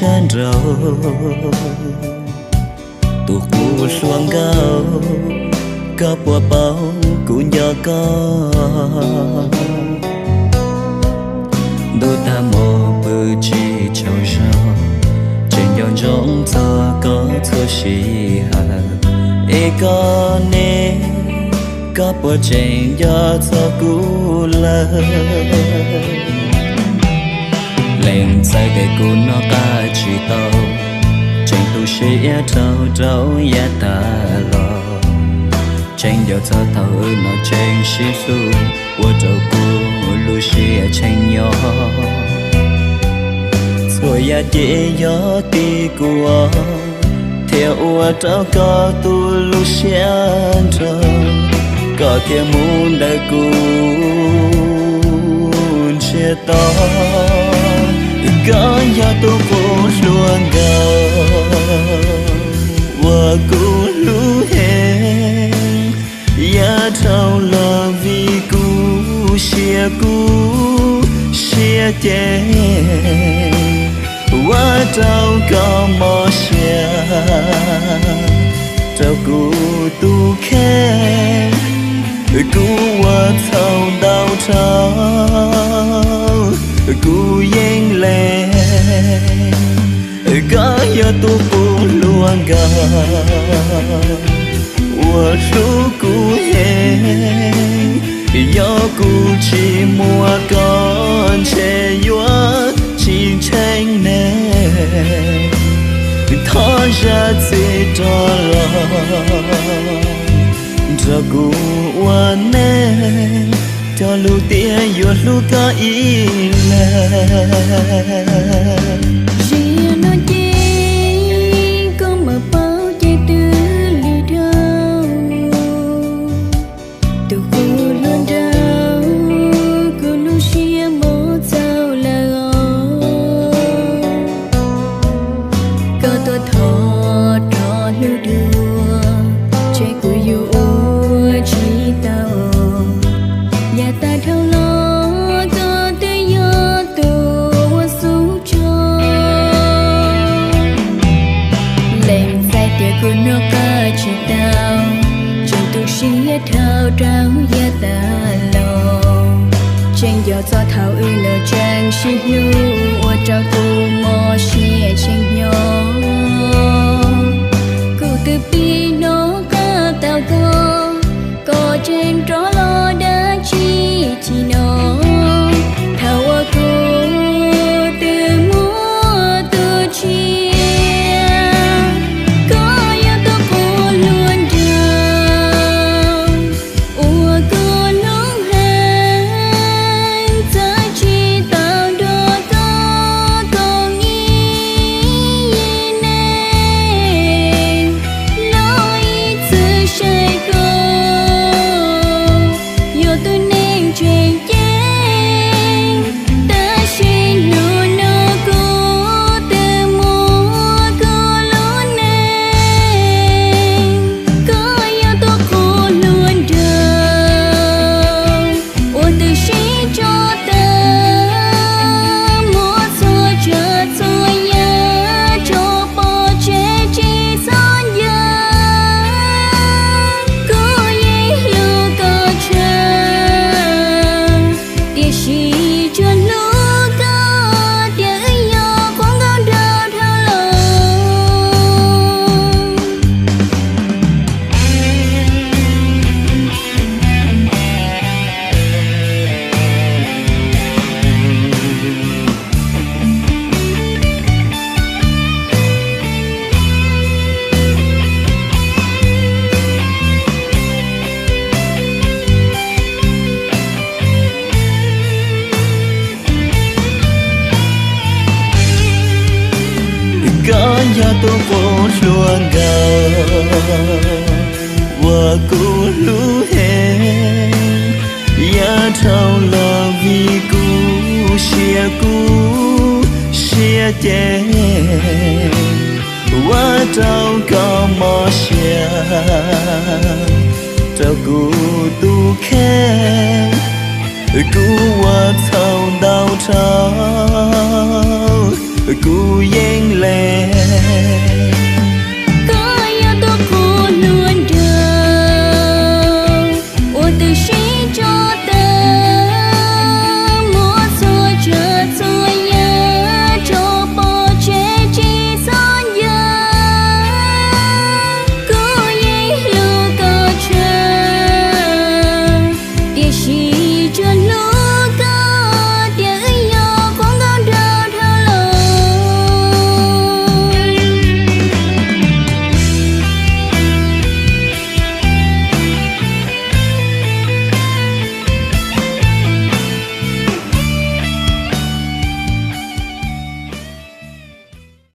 sab nraud. Tus qub hluas nkauj, koj puas paub kuv nco koj? Ntuj tag mus pw tsis tsaug zog, tseem nco ntsoov txog koj txhua sij hawm. Es koj ne, koj puas tseem nco txog kuv lawm? Lees txais tias kuv noj qab tsis tau, tseem tu siab dhau rau yav tas los. Tseem nco txog thaum wb no tseem sib hlub, ua rau kuv lub siab tshee nyob. Txhua yam ces yog tim kuv, thiaj ua rau koj tu lub siab nrog, koj thiaj mus ntawm kuv ntsiag to. Koj yog tus qub hluas nkauj uas kuv hlub heev, yav dhau los vim kuv siab kub siab ces ua rau koj mob siab, rau kuv tus kheej. Kuv ua txhaum ntau dhau, kuv yeej lees. Koj yog tus qub hluas nkauj uas hlub kuv heev, yog kuv tsis muaj koj ntshe yuav tsis ntseeg neeg. Thov zam txim rov los nrog kuv ua neej, cog lus tias yuav hlub koj ib leeg. Zaum no ces koj mam paub ces twb lig dhau, tus qub hluas nraug kuv lub siab mob txaus lawm os. Koj tuaj thov rov hlub dua, ntshe kuv yuav ua tsis tau. Yav tas dhau los koj twb yog tus uas xub tso. Lees txais tias kuv noj qab tsis tau, tseem tu siab dhau rau yav tas los. Tseem nco txog thaum wb los tseem sib hlub, ua rau kuv mob siab tshee nyob. Kuv twb pib noj qab tau koj, koj tseem rov los dab tsi tim no? Thaum uas kuv twb muaj tus tshiab, koj yog tus qub hluas nraug uas kuv hlub heev, txawm tsis tau nrog koj koom ib yig neej los ib txwm saib koj yog tus neeg tseem ceeb. Tab sis hnub no kuv twb muaj kuv lub neej, koj yog tus qub hluas nraug uas twb sib tso tawm, muab txhua tsav txhua yam tso pov tseg tsis txhob nco. Kuv yeej hlub koj tshaj, tiam sis tsuas hlub koj tias wb yog qub nkauj nraug dhau los. Koj yog tus qub hluas nkauj uas kuv hlub heev, yav dhau los vim kuv siab kub siab ces ua rau koj mob siab, rau kuv tus kheej. Kuv ua txhaum ntau dhau, Kuv yeej le, koj yog tus qub hlub.